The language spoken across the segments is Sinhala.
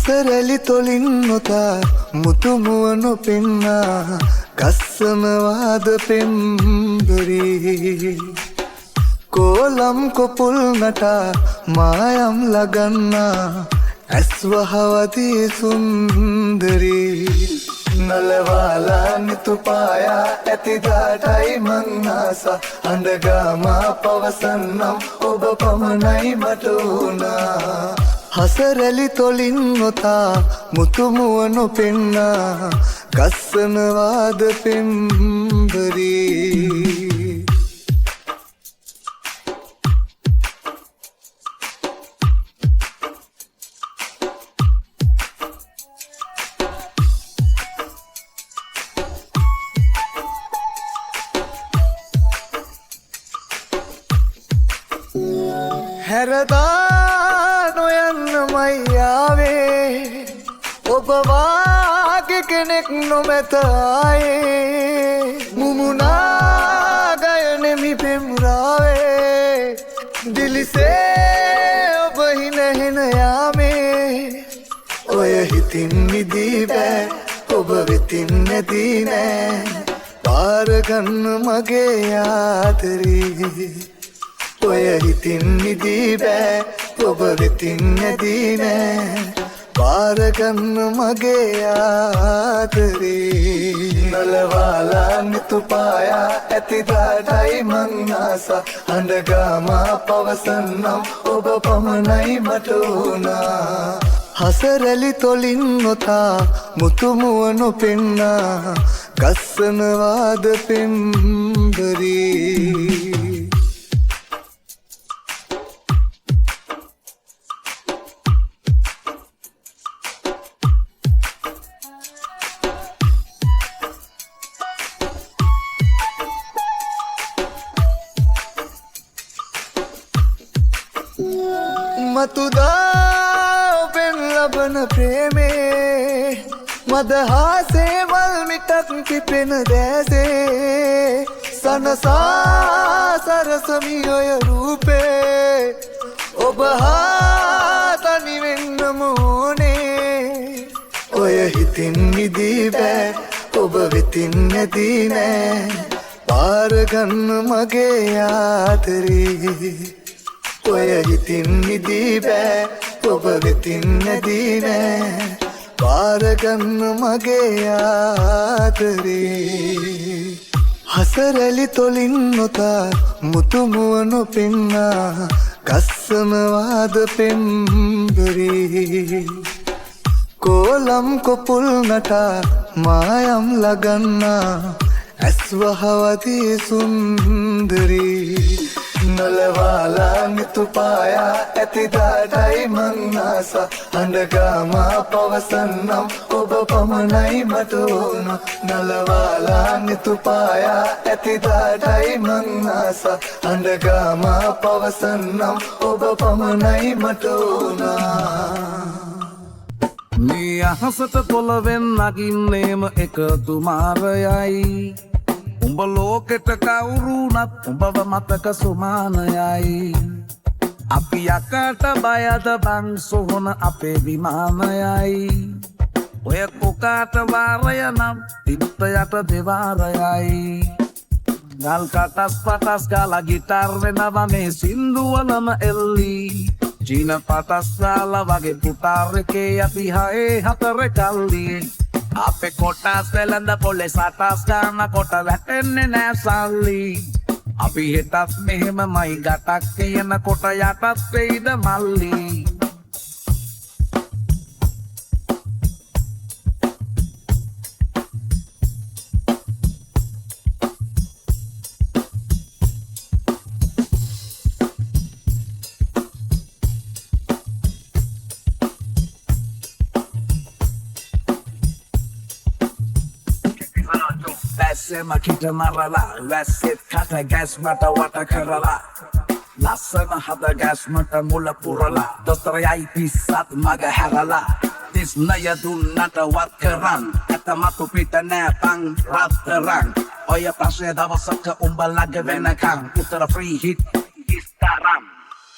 හසරැලි තොලින් නොතා මුතුමුව නොපෙන්නා ගස්සනවාද පෙම්බරී. කෝලම් කොපුල් නටා මායම් ලගන්නා ඇස්වහවදී සුන්දරී. නලවාලා නිතුපායා ඇතිදාටයි මං ආසා හඬගා මා පවසන්නම් ඔබ පමණයි මට වුණා. හසරැලි තොලින් නොතා මුතුමුව නොපෙන්නා ගස්සනවාද පෙම්බරී. හැරදා නොයන්නමයි ආවේ ඔබ වාගේ කෙනෙක් නොමැත ආයේ. මුමුණා ගයනෙමි පෙම්රාවේ දිලිසේ ඔබ හිනහෙන යාමේ. ඔය හිතින් මිදී බෑ ඔබ වෙතින් නැදී නෑ පාරගන්න මගේ ආදරේ. ඔය හිතින් මිදී බෑ ඔබ වෙතින් නැදී නෑ පාරගන්න මගේ ආදරේ. නලවාලා නිතුපායා ඇතිදාටයි මං ආසා හඬගා මා පවසන්නම් ඔබ පමණයි මට වුණා. හසරැලි තොලින් නොතා මුතුමුව නොපෙන්නා ගස්සනවාද පෙම්බරී. මතුදා ඔබෙන් ලබන ප්‍රේමේ මදහාසේ වල් මිටක් කිපෙන දැසේ සනසා සරසමි ඔය රූපේ ඔබ හා තනි වෙන්නම ඕනේ. ඔය හිතින් මිදී බෑ ඔබ වෙතින් නැදී නෑ පාරගන්න මගේ ආදරේ. ඔය හිතින් මිදී බෑ ඔබ වෙතින් නැදී නෑ පාරගන්න මගේ ආදරේ. හසරැලි තොලින් නොතා මුතුමුව නොපෙන්නා ගස්සනවාද පෙම්බරී. කෝලම් කොපුල් නටා මායම් ලගන්නා ඇස්වහවදී සුන්දරී. නලවාලා නිතුපායා ඇතිදාටයි මං ආසා හඬගා මා පවසන්නම් ඔබ පමණයි මට ඕන. නලවාලා නිතුපායා ඇතිදාටයි මං ආසා හඬගා මා පවසන්නම් ඔබ පමණයි මට ඕන. මේ අහසට පොළවෙන් නගින්නේම එකතු මාරයයි. උඹ ලෝකෙට කවුරුනත් උඹව මතක සුමානයයි. අපි යකට බයද බං සොහොන අපේ විමානයයි. ඔය කොකාට වාරය නම් තිත්ත යට දෙවාරයයි. ගල් කටස් පටස් ගාලා ගිටාර් වෙනවා මේ සින්දුවලම එල්ලි. චීන පටස් ගාලා වගේ පුටාර් එකේ අපි හයේ හතර කල්ලි. අපේ කොටස් වෙළඳ පොලේ සටස් ගන්න කොට වැටෙන්නේ නෑ සල්ලි. අපි හෙටත් මෙහෙමමයි ගටක් කියන කොට යටත් වෙයිද මල්ලි. වැස්සෙම කිට මරලා වැස්සෙත් කට ගැස්මට වට කරලා ලස්සන හද ගැස්මට මුල පුරලා දොස්තර යයි පිස්සත් මග හැරලා තිස්නය දුන්නට වත් කරන් ඇත මතු පිට නෑ පං රත්තරන්. ඔය ප්‍රශ්නය දවසක උඹ ළඟ වෙනකන් උත්තර ෆ්‍රී හිට් ඉස්තරම්.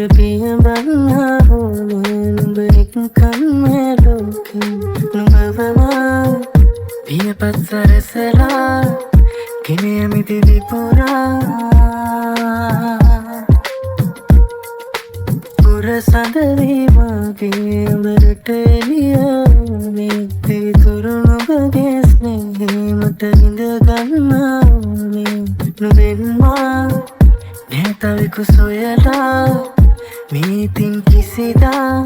දුර පියඹන්න ඕනේ නුඹ එක්කන් මේ ලෝකේ නුඹව මා පියපත් සරසලා ගෙන යමි දිවි පුරා. පුර සඳ වී මගේ අඹරට එළිය වුණේ පිවිතුරු නුඹගේ ස්නේහය මට විඳ ගන්න ඕනේ. නුඹෙන් මා නෑ තවෙකු සොයලා මේ ඉතින් කිසිදා.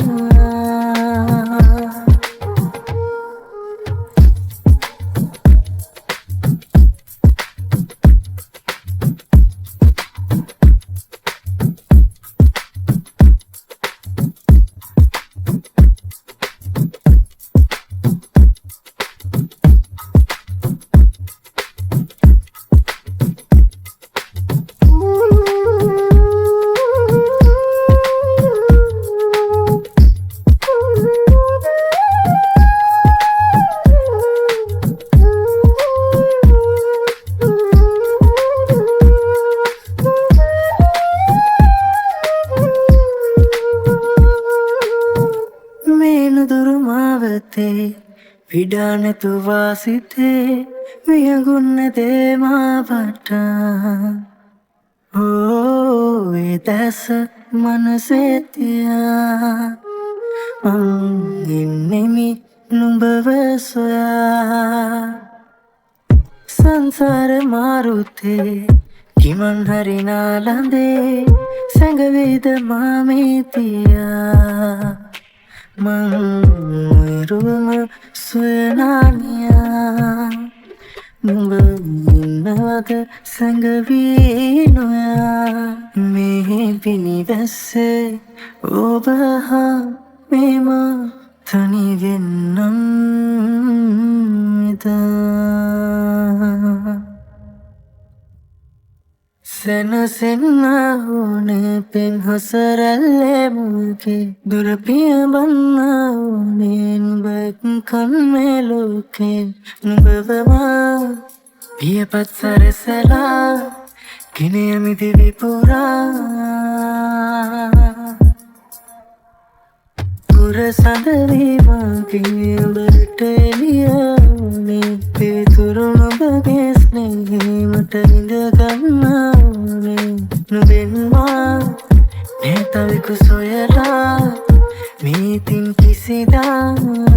මේ නුදුරු මාවතේ විඩා නැතුවා සිතේ වියඟුන් නැතේ මා වටා. ඕ ඒ දැස මනසේ තියා මං ඉන්නෙමි නුඹව සොයා. සංසාර මාරුතේ ගිමන් හරිනා ළඳේ සැඟවේද මා මේ තියා. මං මුරුම සොයනානියා නුඹ ඉන්නවද සැඟවී නොයා. මේ පිණිවැස්සේ ඔබ හා මේ මා තනි වෙන්නම් එදා. සැනසෙන්න ඕනේ පෙම් හසරැල්ලේ මුගේ දුර පියඹන්න ඕනේ නුඹ එක්කන් මේ ලෝකේ නුඹව මා පියපත් සරසලා ගෙන යමි දිවි පුරා. පුර සඳ වී මගේ අඹරට එළිය වුණේ පිවිතුරු නුඹගේ ස්නේහය මට විඳ ගන්න ඕනේ. නුඹෙන් මා නෑ තවෙකු සොයලා මේ ඉතින් කිසිදා.